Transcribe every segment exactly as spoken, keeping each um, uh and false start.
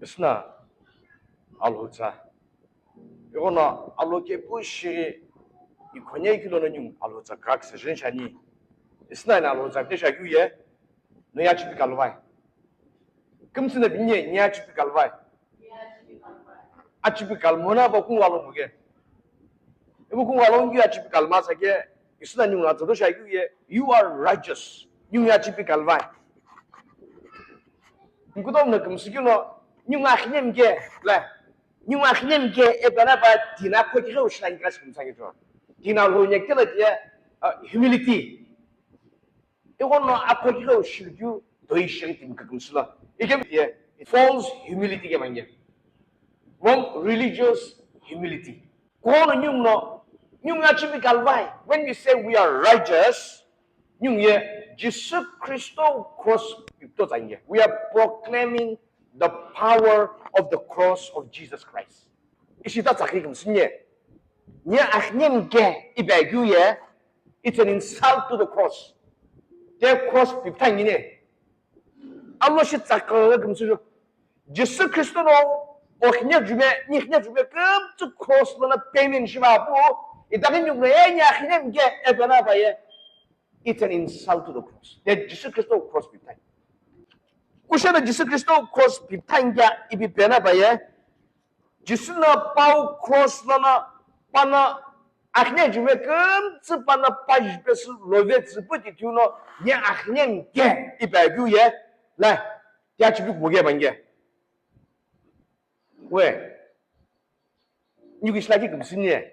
Isna alhutsa. Igono alo kepu shiri ikhonya ikilo no nyung alhutsa krak se jin shani. Isna ina alhutsa te shagyu ye. No ya chipi kalvai. Kimsina binye nya chipi kalvai. Achipi kalmona ba kung walo muge. Ibu kung walo ngi achipi kalma sake. Isna nyung la todo shagyu ye. You are righteous. Nyung ya chipi kalvai. Nkutom na kumsikyu no nyung akhinem ke la. Nyung akhinem ke e bana ba tina ko kire ushlan kras kumsangyu. Tina lo nyekela dia humility. Igono akhokighe ushirikeu toi shiri timi kakumsula. Ike ye false humility ke manye. Wrong religious humility. Kono nyung no, nyung achipi kalvai. When we say we are righteous, nyung ye Jisu Kristo cross pipto tanye. We are proclaiming the power of the cross of Jesus Christ. Ishita tsakhi kumsinye. Nye akhnem ke ibagyu ye. It's an insult to the cross. Te cross piptha ngine. Alo shi tsakala kumsuju. Jisu Kristo no okhne jume, nikhne jume kumtsu cross lana payment shiva pu. Itagin yumre ye nye akhnem ke ebana baye. It's an insult to the cross. Te Jisu Kristo cross piptha. Kushana Jisu Kristo cross piptha nge ipi pena baye. Jisu na pau cross lana pana akhne jume kumtsu pana pajpesu love tsupu ti tiuno nye akhne nke ipa kyu ye. La, tia chipi kumoge bange. We. Nyu kishla ki kumsinie.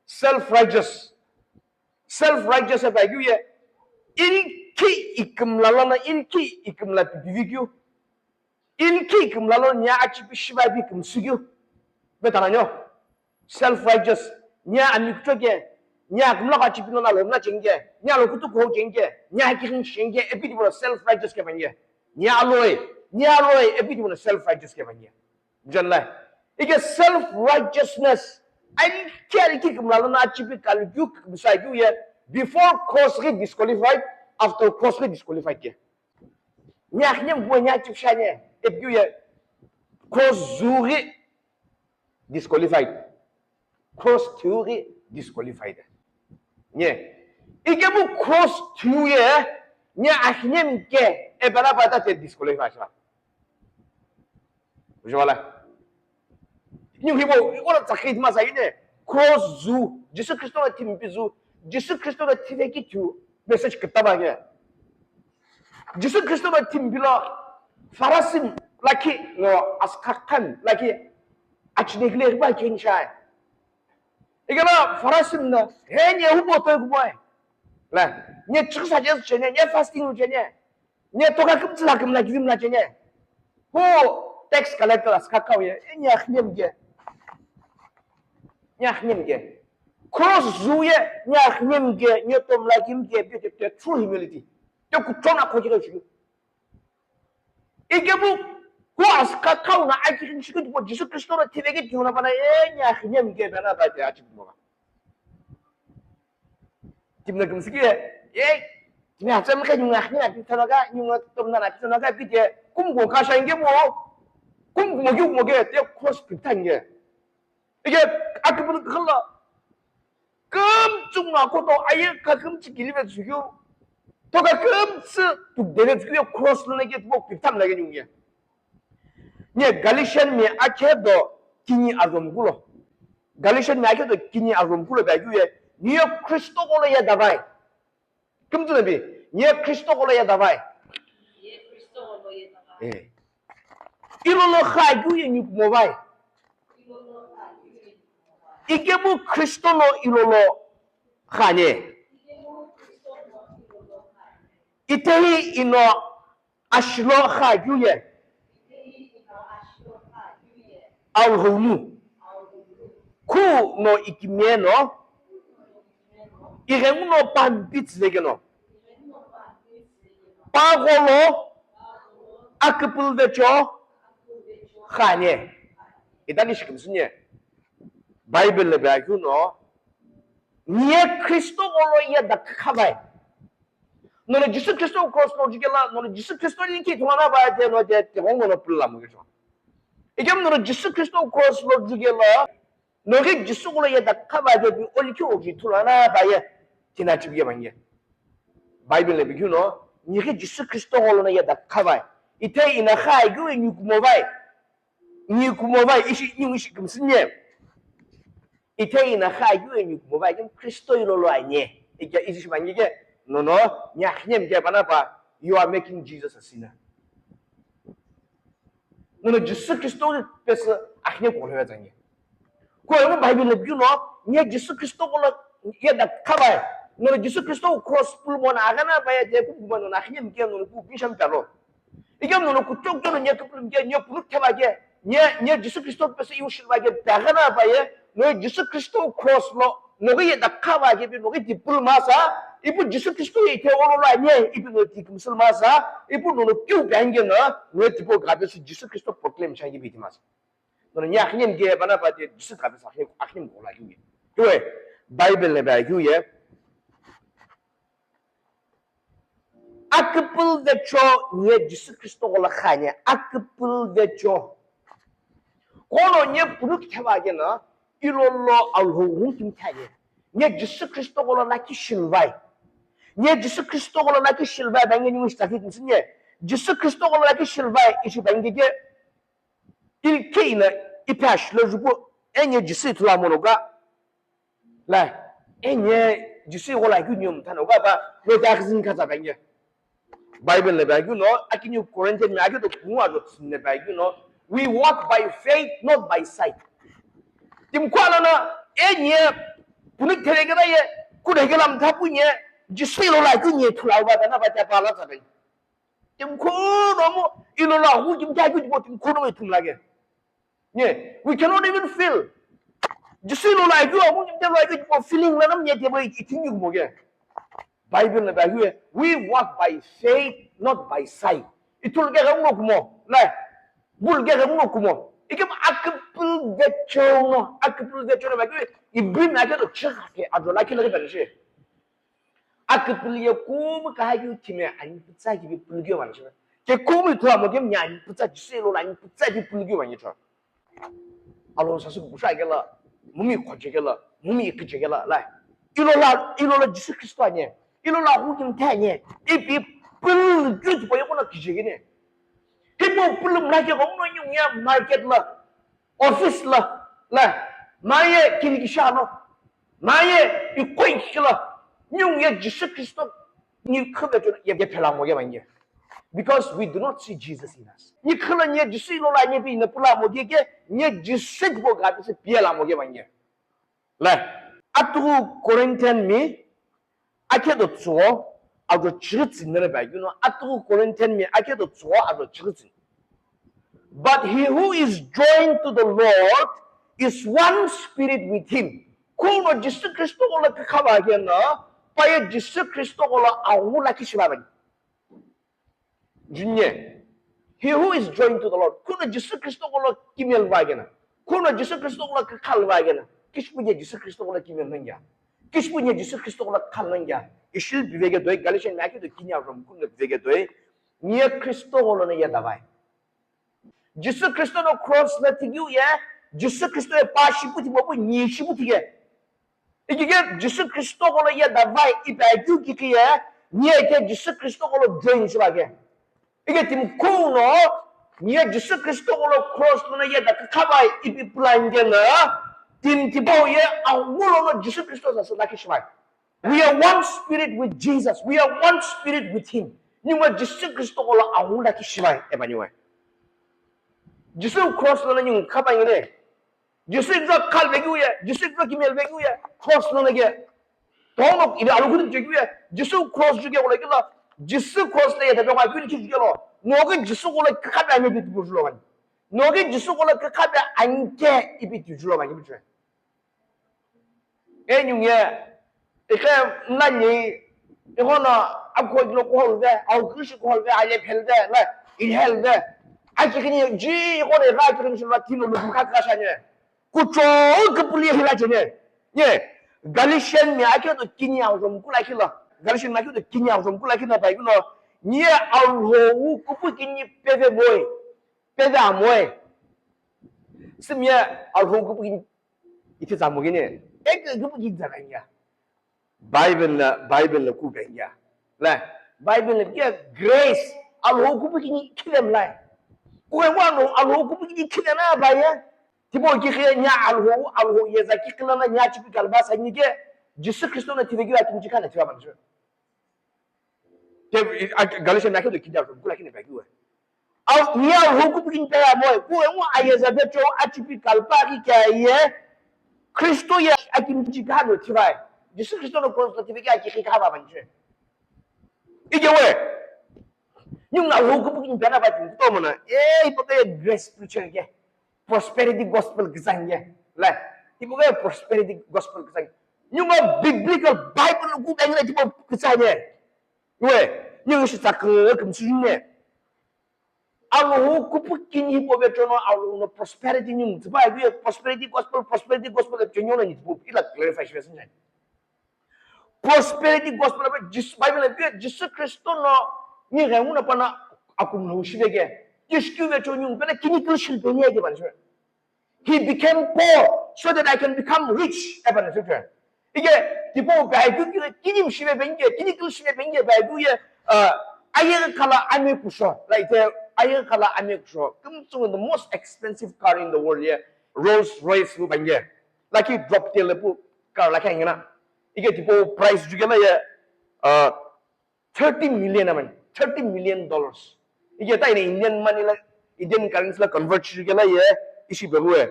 Self righteous. Self righteous ipa kyu ye. Ilki ikimla lana ilki ikimla pipivi kyu. Ilki ikimla lo nya achipi shiba bi kumsugyu. Betana nyo. Self righteous. Nya amikutho ke. Nya kumla ka achipi lo na lo na chenge. Nya lo kutu ko chenge. Nya kirin chenge. Epi di self righteous ke banye. Nya aloi. Nya aloi epi di self righteous ke banye. John lai. Ike self righteousness. Ilki ilki ikimla lo na achipi kalugyu kumsugyu ye. Before cross ghi disqualified, after cross ghi disqualified ke. Nya akhnem kumo nya chipshane, epyu ye cross zughi disqualified. Cross thiughi disqualified. Nye. Ike bu cross thiu ye, nya akhnem ke, ebana bata te disqualified shira. Ujawala. Nyu hibo, ora tsakhi ma sa ine. Cross zu, Jisu Kristo na thimpi zu, Jisu Kristo na thiveki thu, message kitaba ke. Jisu Kristo na thimpi lo, Farasim lakhi ngo askakhan lakhi achinekile riba kin shai. Ikala Farasim na, he nye hubo to kubai. La, nye chiksa jes chene, nye fasting chene. Nye toka kümtsü la kümla kizim la chene. Hu tax collector aska kaw ye. E, nye akhnem ge. Nye akhnem ge. Cross zu ye, nye akhnem ge, nye tomla kim ge, be, be, be, true humility. Te kuchona khoji ge shu. Ike bu, hu aska kaw na aki kin shikut bo Jisu Kristo ro tive ge tiuna bana, e, nye akhnem ge bana ba te achi mo. Kimna kimsiki ye, ye, kimi hatsam khe nyunga khina pi thana ka, nyunga tomna na pi thana ka, pi te, kum go ka shange mo, kum go gi mo ge, te cross pi thange. Ike, akipun khalla, kum chunga koto, aye ka kum chi kilive tsukyo, to ka kum tsu, tu deve tsukyo, cross lana ke, mo pi tham lage nyunga. Nye Galatian mi akhe do kini azom kulo. Galatian mi akhe do kini azom kulo ba ye, niye Kristo kolo ye davai. Kimtu nabi, niye Kristo kolo ye davai. Eh. Ilolo kha ye ni kumo vai. Ike bu Kristo no ilolo kha ne. Itehi ino ashilo kha kyu ye. Alhonu. Khu no ikimiye no. Ighengu no pampi tsiveke no. Pagholo akipulvecho khane. Itani shikimsunye. Bible le ba kyu no. Niye Kristo kolo ye da khavai. None Jisu Kristo cross no jikela, none Jisu Kristo ni ki thumana ba de no de te hongo no pulla mo kicho. Ikemu nono Jisü Khristo cross lo juke lo, noghi Jisü gholo yeda khava kepi olikhi oji thulana paye, tina chibiye vange. Bible le bikhu no, nighi Jisü Khristo gholo no yeda khavai. Ithe ina kha ayu e nikumo vai. Nikumo vai, ishi, ingu ishi kumsinye. Ithe ina kha ayu e nikumo vai, kim Khristo ilolo anye. Ikya ishi shimangi ke, nono, nya khinem ke bana pa, you are making Jesus a sinner. Nono Jisü Khristo pesü akhine kolo ya zangi. Ko emu Bible le bikhu no, nya Jisü Khristo kolo yeda khavai. Nono Jisü Khristo cross pulmo na agana pa ya de kuma nono akhine mke nono ku bisham palo. Ikemu nono kuchok chok nya kupulum ke, nya puluk theva ke, nya, nya Jisü Khristo pesü iu shilva ke, pagana pa ye, nono Jisü Khristo cross lo, noghi yeda khava kepi noghi tipul masa, ipu Jisü Khristo ye ithe olo la nye, ipu no ti kumsul masa, ipu nono kiu bangena, nono tipo gabe su Jisü Khristo proclaim changi biti masa. Nono nya khinem ke bana pa te Jisü gabe sa khinem, akhinem gola kiu ye. Kiu ye, Bible le ba kiu ye. Aküpül vecho nye Jisü Khristo gholo khanye, aküpül vecho. Kono nye punu kitheva kena, ilolo Alhou ghungu kimthanye. Nye Jisü Khristo gholo lakhi shilvai. Nye Jisü Khristo gholo lakhi shilvai, bange nyungu shitaki kimsinye. Jisü Khristo gholo lakhi shilvai, ishi bange ke, ilkhe ina ipash lo jupu, enye Jisü ithula mono ka. Lai, enye Jisü ighola keu nyo mthano ka pa, lo ta khizin khatsa bangye. Bible le bangye no, akini Corinthian mi ake to kungu ajo tsin le bangye no, we walk by faith, not by sight. Tim kwa lana, enye, punu tere kena ye, kuna hegela mthapu nye, Jisü ilola keu nye thula uba dana ba ta pa la tsa bangye. Tim khono mo, ilola hu tim ta keu bo tim khono mo ithum lage. Nye, we cannot even feel. Jisü lo la ju amu jimte lo ju mo feeling la nam nye te bo itingi mo ke. Bible na ba ju, we walk by faith, not by sight. Itul ke ga mo kumo, lai. Bul ke ga mo kumo. Ikem akpul de chono, akpul de chono ba ju, ibin ake to chha ke adola ke la ke ba shi. Akpul ye kum ka ha ju time ani putsa ki pul ke man shi. Ke kum to mo ke ani putsa Jisü lo ani putsa ki pul ke man shi. Alo sasu kusha kela, mumi khoche kela, mumi kiche kela, lai. Ilola, ilola Jisü Khristo anye, ilola hu kimthe anye, ipi pul good boy kono kiche kene. Hipau pul mla ke kono nyung ya market la, office la, la, maye kinikisha no, maye ikoi kela, nyung ya Jisü Khristo, ni khebe to ye phela mo ye manye. Because we do not see Jesus in us. Ni khala nye Jisü lo la nye bi na pula mo ge ke, nye Jisü bo ga bi se pia la mo ge ba nye. La, atu Corinthian mi, ake do tso, ajo chigitsin ne ba, you know, atu Corinthian mi, ake do tso, ajo chigitsin. But he who is joined to the Lord is one spirit with him. Kono Jisü Khristo ko la kakha ba ge na, pa ye Jisü Khristo ko la awu la kishiba ba. Junye, he who is joined to the Lord, kono Jisü Khristo ko la kimel va gena, kono Jisü Khristo ko la kakhal va gena, kishpu nye Jisü Khristo ko la kimel nangya, kishpu nye Jisü Khristo ko la kakhal nangya. Ishil bivege doi, Galatian mi ake do kinya rom kono bivege doi, nye Khristo ko lo ne ya davai. Jisü Khristo no cross na tigiu ye, Jisü Khristo ye pa shipu ti bobu nye shipu ti ye. Ikike Jisü Khristo ko lo ye davai ipa keu kiki ye, nye ke Jisü Khristo ko lo join shiba ke. Ike tim kono, nye Jisü Khristo ko lo cross lo na ye da kakhabai ipi plan ke na, tim tipau ye, angulo no Jisü Khristo sa sa da kishibai. We are one spirit with Jesus. We are one spirit with him. Niwa Jisü Khristo ko lo angu da kishibai, eba niwa. Jisü cross lo na nyung khabai ne. Jisü ijo khal vekeu ye, Jisü ijo kimel vekeu ye, cross lo nage. Tono ile alu kudu vekeu ye, Jisü cross juke ko la kila, Jisü cross le ye tabe kwa kili kili lo. Noge Jisü ko la khabe ame bitu julo wani. Noge Jisü ko la khabe anke ipi tu julo wani bitu. Enyung ye, Ike mlani, ikono akho kilo kuholve, au krishi kuholve, ale phelve, la, ilhelve. Aki kini ji ikono ika aki kini shulva tino lu kaka shanye. Kucho kipuli hila chene. Ye, Galatian mi ake to kini au zom kula kila. Galatian mi ake to kini au zom kula kila bai kuno. Nye au ho u kupu kini peve boy. Peve amoe. Simiye Alhou kupuki ithi tsa mugini. Eke kupuki tsa kanya. Bible na, Bible na ku kanya. La, Bible na kia grace. Alhou kupuki ni khilem lai. Kuwe wano Alhou kupuki ni khilem na baya. Tipo ki khia nya Alhou, Alhou yeza ki khilana nya chipi kalbasa ni ke. Jisu Kristo na tive ki akin chikana tiwa banjo. Te, a, Galatia na ke do kinja ko kula kine bagi we. Au, ni Alhou kupuki ni paya mo, ku e mo ayeza becho achipi kalpa ki kya ye. Kristo ye akin chikano tivai. Jisu Kristo no cross tive ki aki ki kaba banjo. Ije we. Nyung na Alhou kupuki ni paya na ba tin to mo na. Eh, ipo ke grace preacher ke. Prosperity gospel kizang ye. La, ipo ke prosperity gospel kizang. Nyuma biblical Bible ku bengre tipo kizang ye. We, nyung shi tsa ke kumsu ne. Alhou kupuki ni ipo becho no Alhou no prosperity nyung tipa ye prosperity gospel, prosperity gospel becho no ni tipo ila clarify shi besin. Prosperity gospel abe Jisu, Bible abe Jisu Kristo no ni rengu na pana akum lo shibe ke. Kishkiu becho nyung pana kini kil shil pe ni ke ban shi. He became poor so that I can become rich. Evan scripture. Ige tipo bai ku ki kini shibe ben ke, kini kil shibe ben ke bai ku ye, uh, aye kala ame kusho. Like the aye kala ame kusho. Kum the most expensive car in the world ye. Rolls Royce lu ban ye. Lucky drop te le pu car la kanya na. Ige tipo price ju ke na ye, uh, thirty million aman, thirty million dollars. Ige ta ine Indian money la, Indian currency la convert shi ke la ye, ishi beru e.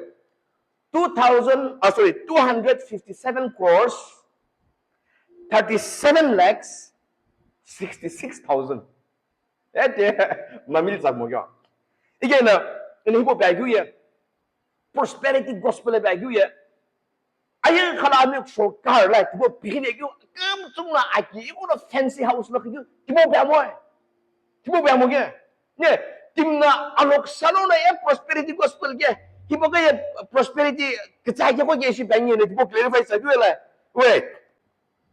Two thousand, ah, sorry, two hundred fifty-seven crores, thirty-seven lakhs, sixty-six thousand. Ete, mamil tsa mo kyo. Ige na, ine hipo bag ye. Prosperity gospel bag ye. Aye khala ame kusho car la, tipo pigine kyo, kum tsung la aki, iko na fancy house la kyo, tipo bag mo. Tipo bag mo ke. Ne, timna alok salo na ye prosperity gospel ke. Tipo ke ye prosperity ke tsa ke ko ke shi bang ye ne, tipo clarify sa kyo la. Wait.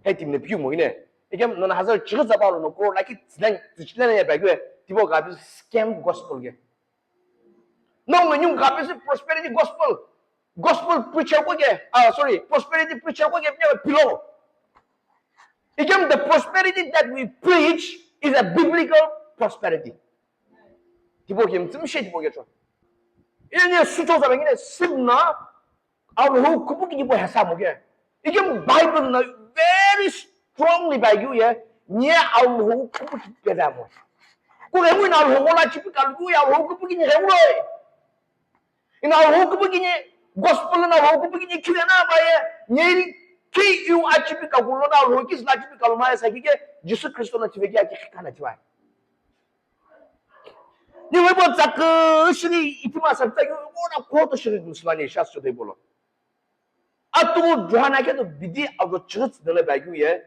Hey, timne piu mo ine. Ekem nona hazar chigit zaba lo no crore lakhi tsilan, tsilan ya bagwe. Tipo ga bi scam gospel ke. No, no, nyung ga bi prosperity gospel. Gospel preacher ko ke. Ah, sorry, prosperity preacher ko ke pia pilo. Ekem the prosperity that we preach is a biblical prosperity. Tipo ke mtsim she tipo ke cho. Ine su cho zaba ngine simna Alhou kupuki ni po hesa mo ke. Ike Bible na very strongly ba yu ye, nye Alhou kupuki pe da mo. Ku remu ina Alhou la chipi kalu ye, Alhou kupuki ni remu lo. Ina Alhou kupuki ni gospel na Alhou kupuki ni kile na ba ye, nye ki yu a chipi kalu lo na Alhou kis la chipi kalu ma ye sa ki ke, Jisu Kristo na chipe ki a ki kana chiwa. Ni webo tsakü shiri itima sa tsakü wona koto shiri du sulani shas chodai bolo. Atu Johanna ke to bidi avo church dele ba ye.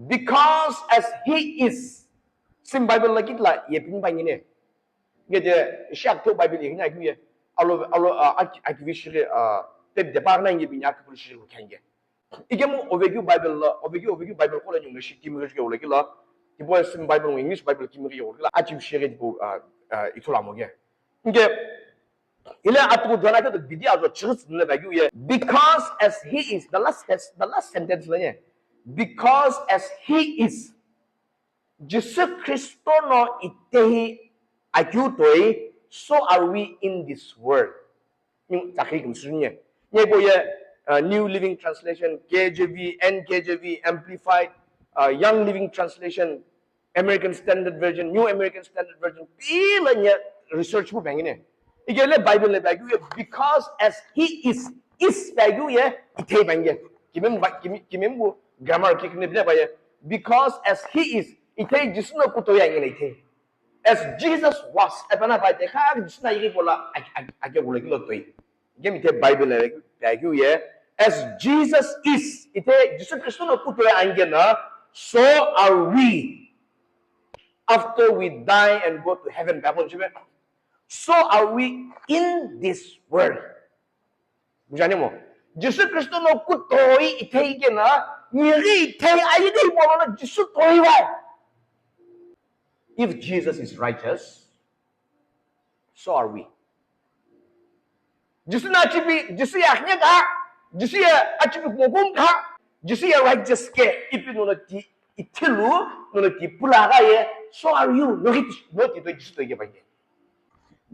Because as he is. Sim Bible la kitla ye pin ba ngine. Nge de shak to Bible ye ngina ye. Alo, alo, a, a, a, kivi shiri, a, te de ba na nge binya ke shiri khange. Ikemu ovekeu Bible lo, ovekeu, ovekeu Bible kola nyungu shi kimi ghi yewula kila. Tipo sim Bible ngu English Bible kimi ghi yewula kila. Achieve shighi tipo, ah, ah, ithulu amo ke. Nge, ile atuku Johanna ke to bidi azo church nile ba ye. Because as he is, the last, the last sentence la ye. Because as he is. Jisu Kristo no itehi akeu toi, so are we in this world. New, tsakhi kim sunye. Nye po ye, uh, New Living Translation, K J V, N K J V, Amplified, uh, Young Living Translation, American Standard Version, New American Standard Version, pila nye research bu bangine. Ike le Bible le ba ye, because as he is, is ba ye, itehi ba ye. Kimem ba, kimem, kimem bu grammar kikne bine ba ye. Because as he is, itehi Jisu no kutoya ngene itehi. As Jesus was, epana ba itehi, kha Jisu na yighi pola, ake, ake, ake gula kilo toi. Game itehi Bible le ba ye. As Jesus is, itehi Jisu Kristo no kutoya angena, so are we. After we die and go to heaven, Bible chibe. So are we in this world. Bujane mo. Jisu Kristo no kutoi itehi kena, ngiri itehi ayidi bolo na Jisu toi vai. If Jesus is righteous, so are we. Jisu no achipi, Jisu ye akhne ka, Jisu ye achipi kumo kum ka, Jisu ye righteous ke, ipi nono ti ithilu, nono ti pula ka ye, so are you, no hit, no ti to Jisu to ye ba ye.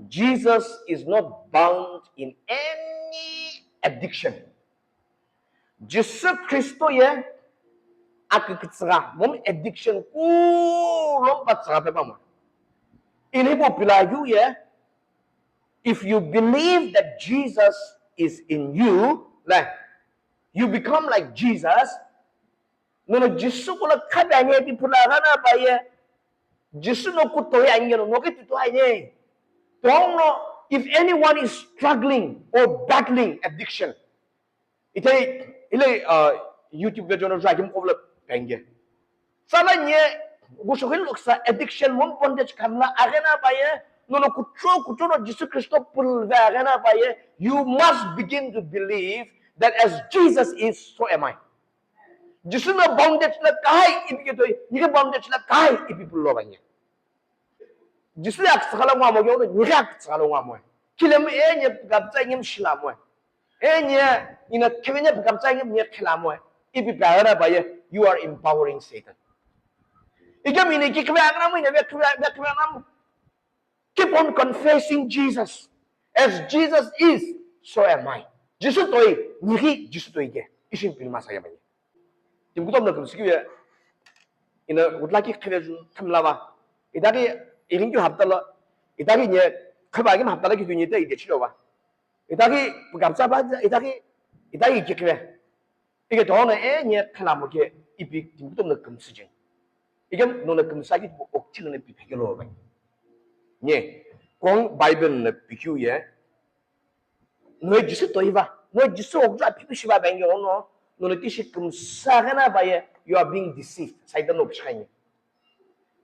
Jesus is not bound in any addiction. Jisu Kristo ye akikitsügha, mom addiction kulom patsügha pe pamo. Ini po pilayu ye, if you believe that Jesus is in you, like, you become like Jesus, nono Jisu kula khabani epi pula gana pa ye, Jisu no kuto ye ange no, no ke tuto ye. Don't know if anyone is struggling or battling addiction. Ite ile, uh, YouTube video no jagim kovla penge. Sala nye gusho hin loksa addiction mon bondage kamla agena baye, nono kutro kutro no Jisu Kristo pulve agena baye, you must begin to believe that as Jesus is, so am I. Jisu no bondage la kai ipi ke toi, nike bondage la kai ipi pulo banye. Jisu ya kitsakhala ngwa mo, yono nike kitsakhala ngwa mo. Kilem enye kaptsa ngem shila mo. Enye ina kevenya kaptsa ngem nye khela mo. Ipi pagara baye, you are empowering Satan. Ike mine ki kve angra mo, ine ve kve, ve kve anam. Keep on confessing Jesus. As Jesus is, so am I. Jisu toi, nike Jisu toi ke. Ishin pil masa ya baye. Tim kutom na kumsikiwe. Ina utlaki khile ju kamlava. Itaki irin kyu haptala. Itaki nye khaba kim haptala ki tunye te ide chilo va. Itaki pugapsa ba, itaki, itaki kikre. Ike tono e nye khalamo ke ipi tim kutom na kumsijin. Ike no na kumsa ki okchilo na pi phekelo ba. Nye kong Bible na pikyu ye. No Jisu toiva, no Jisu okja pipi shiva benge ono, no na tishi kumsa gana ba ye, you are being deceived. Satan no pishkanye.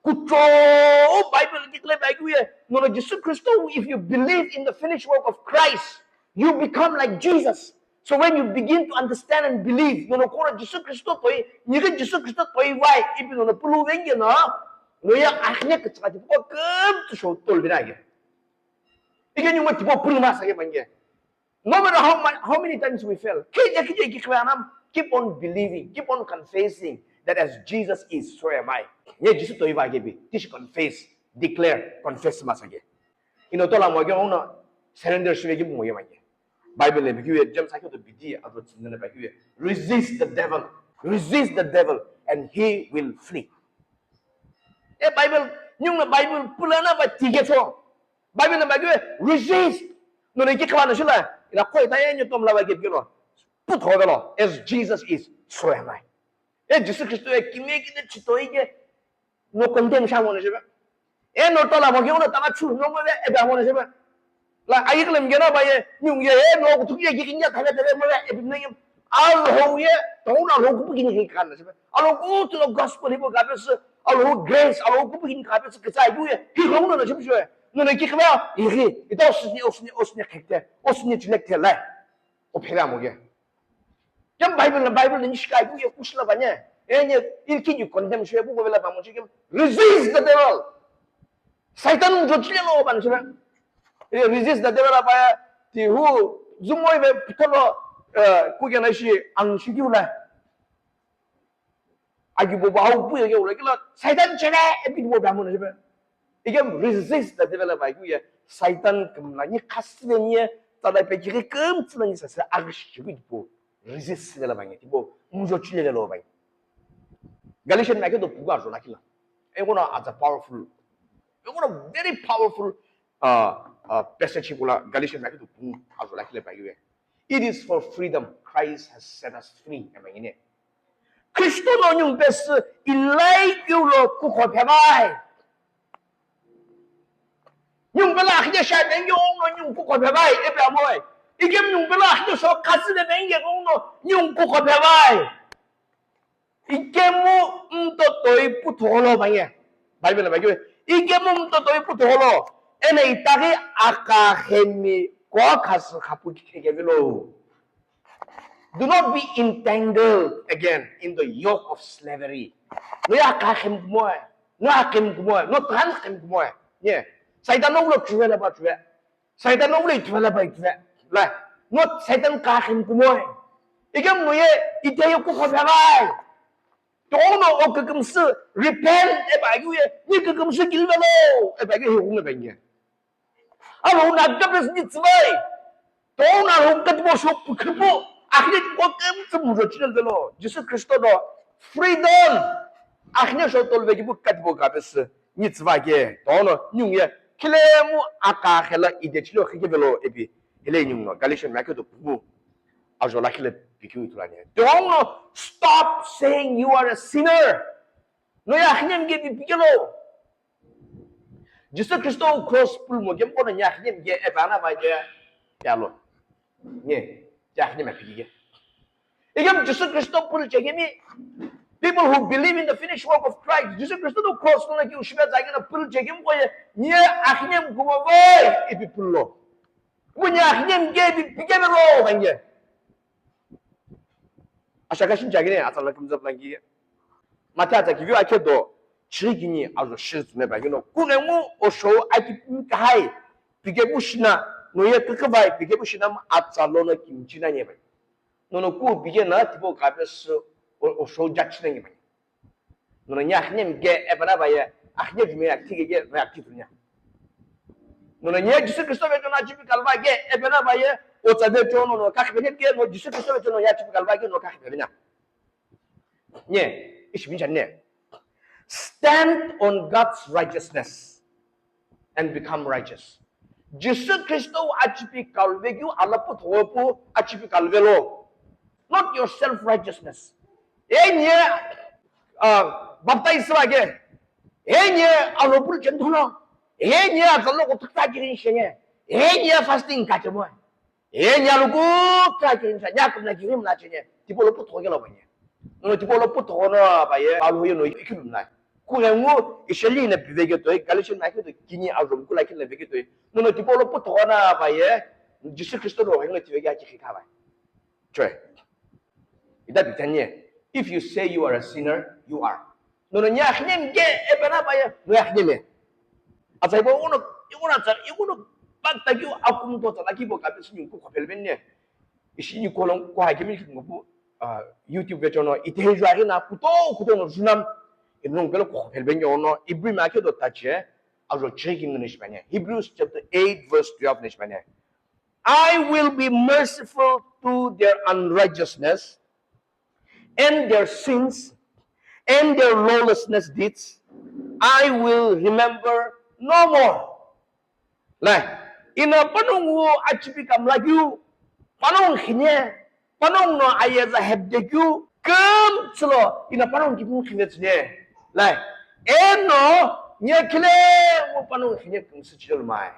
Kutro Bible ki kle ba ye, nono Jisu Kristo, if you believe in the finished work of Christ, you become like Jesus. So when you begin to understand and believe, nono kora Jisu Kristo toi, nike Jisu Kristo toi vai, ipi nono pulu venge no, no ya akhne kachaka tipo kum tu show tol vinage. Ike nyuma tipo pulu masa ye mange. No matter how many, how many times we fail, kije kije ki klanam, keep on believing, keep on confessing that as Jesus is, so am I. Ye Jisu toi va ke bi, tishi confess, declare, confess masa ke. Ino tola mo ke ono surrender shive ki mo ye ma ke. Bible le bi ki James akyo to bidi adro tsinene ba ki, resist the devil, resist the devil and he will flee. E Bible, nyung na Bible pulana ba tige cho. Bible na Bible resist. No ne ki khala na shila. Ila koi ta ye nyo tom la ba ke kilo. Put ho lo. As Jesus is, so am I. E Jesus Christ e kimi ki ne chito ige. No condemn sha mo ne shebe. E no tola mo ke no tama chu no mo be e ba mo ne shebe. La ayi kile mgena ba ye, nyung ye, e no kutu ye ki kinya ta be ta be mo be e bi ne. Alhou ye, to na lo ku ki ni kan shebe. Alhou ku to gospel ibo ga be se. Alhou grace, Alhou kupu hin khape tsü kitsai bu ye, hi khongu no na chibu shwe. No na ki khaba, hi hi, ita osni, osni, osni khekte, osni chilek te lai. O phela mo ge. Kem Bible na Bible ni shika bu ye kushla banye. Enye, il ki you condemn shwe bu ko vela ba mo chikem. Resist the devil. Satan mu jo chile lo ban shwe. E resist the devil ba ya, ti hu, zumoi ve putolo, eh, ku ge na shi, ang shi ki ulai. Agi bo ba pu ye ula kila Satan chene epi bo ba mo na jebe. Igem resist the devil ba ye Satan kemla ni khasve ni tsala pe ki kem tsala ni sa sa agi shi bo resist le ba ni bo mujo chile le lo ba. Galatian na ke do puga jo la kila. E gona as a powerful. E gona very powerful uh, uh, passage kula Galatian na ke do puga jo la kila ba ye. It is for freedom Christ has set us free. Ema ine. Kristo no nyung pesü ilai keu lo kukho phebai. Nyung pela akhide shai bengyo no nyung kukho phebai, epe amoe. Ikem nyung pela akhide so khasi de bengyo no nyung kukho phebai. Ikemu mtotoi putholo banye. Bible na bagyo. Ikemu mtotoi putholo. Ene itaghi akakhemi ko khasi khapu kikhe vilo. Do not be entangled again in the yoke of slavery. No ya ka khem kumoe, no ya khem kumoe, no tran khem kumoe. Ye. Saitan no lo chuve la ba chuve. Saitan no lo ithuve la ba ithuve. Lai, no Satan kaxin kumoi. Ikemu ye ite ye kukho pheghai. Tono o kükümsü repent eba agiu ye, ni kükümsü kilvelo eba agiu hi ghungu eba nge. Alo una kapes ni tsivai. Tono alo katibo shop khupu. Akhine ko kümsü mujo chile velo. Jesus Christo do freedom. Akhine sho tolve kipu katibo kapes ni tsiva ke. Tono nyung ye. Kilemu aka khela ide chilo khike velo epi. Hele nyung no. Galatian makhe do pumu. Ajo lakhi le pikeu ithulu ani. Don't stop saying you are a sinner. No ye akhine mge pi pikelo. Jesus Christo cross pulmo kemu kono no ye akhine mge epana ba je. Yalo. Nye, ye akhine ma pikike. Ikemu Jesus Christo pul chekemi. People who believe in the finished work of Christ. Jesus Christo do cross kono ki ushibe zage na pul chekemi ko ye. Nye akhine mkumo voi ipi pullo. Kunya akhine mge pi pikemelo kanye. Ashaka shin chagine atsala kumzap langi. Mata atsa kivi akhe do chigini azo shizme bagino. Kugemu osho aki kahai. Pike bushina no ye kakavai pike bushina atsalo no kimchina nye bai. Nono ku pike na tipo kapes osho judge na nye bai. Nono nya akhine mge epana ba ye akhine jume ya kige ge ya kitu nya. Nono nya Jesus Christo ve jona chipi kalva ge epana ba ye otsa ve jono no kakhe ge no Jesus Christo ve jono ya chipi kalva ge no kakhe nya. Nye, ishi bincha ne. Stand on God's righteousness and become righteous. Jesus Christo achipi kalve kyu alapu thopu achipi kalvelo. Not your self righteousness. Enye uh, baptize wa ke. Enye alopur chenthono. Enye akalo ko tukta kirin shenye. Enye fasting kachemo. Enye aluku kachon shenye kumna kirin na chenye. Tipo lo putho ke lo banye. No tipo lo putho no ba ye. Alo ye no ikilum na. Kurengu isheli na pivege toi Galatian na ke to kini azom kula kila vege toi. No no tipo lo putho na ba ye. Jesus Christo lo rengo tivege aki khika ba. Choi. Ida bitanye. If you say you are a sinner, you are. Nono nya khine mge epena ba ye, no ya khine me. Atsa ibo uno, ibo na tsa, ibo no bakta kyu akum to tsa laki bo kabe sini ku khopel benne. Ishi ni kolon ko ha kimi ki ngobu YouTube ve chono ite jwa ri na kuto kuto no junam. Inong kelo khopel benne ono ibri ma ke do tache. Ajo cheki ngene shibane. Hebrews chapter eight verse twelve ne shibane. I will be merciful to their unrighteousness and their sins and their lawlessness deeds. I will remember no more. Lai, ina panongu achipi kamla kyu, panong khine, panong no ayeza hepde kyu, küm tsilo, ina panong kipin khine tsine. Lai, eno, nye kile, mo panong khine küm si chilo mai.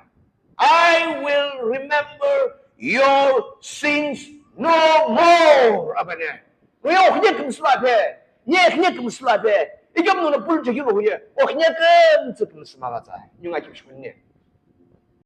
I will remember your sins no more. Abane. No ya okhine kümsü la phe. Nye khine kümsü la phe. Ikam no pul jegi lo ye. Okhine kümsü kümsü ma la tsa. Nyunga kim shkun ne.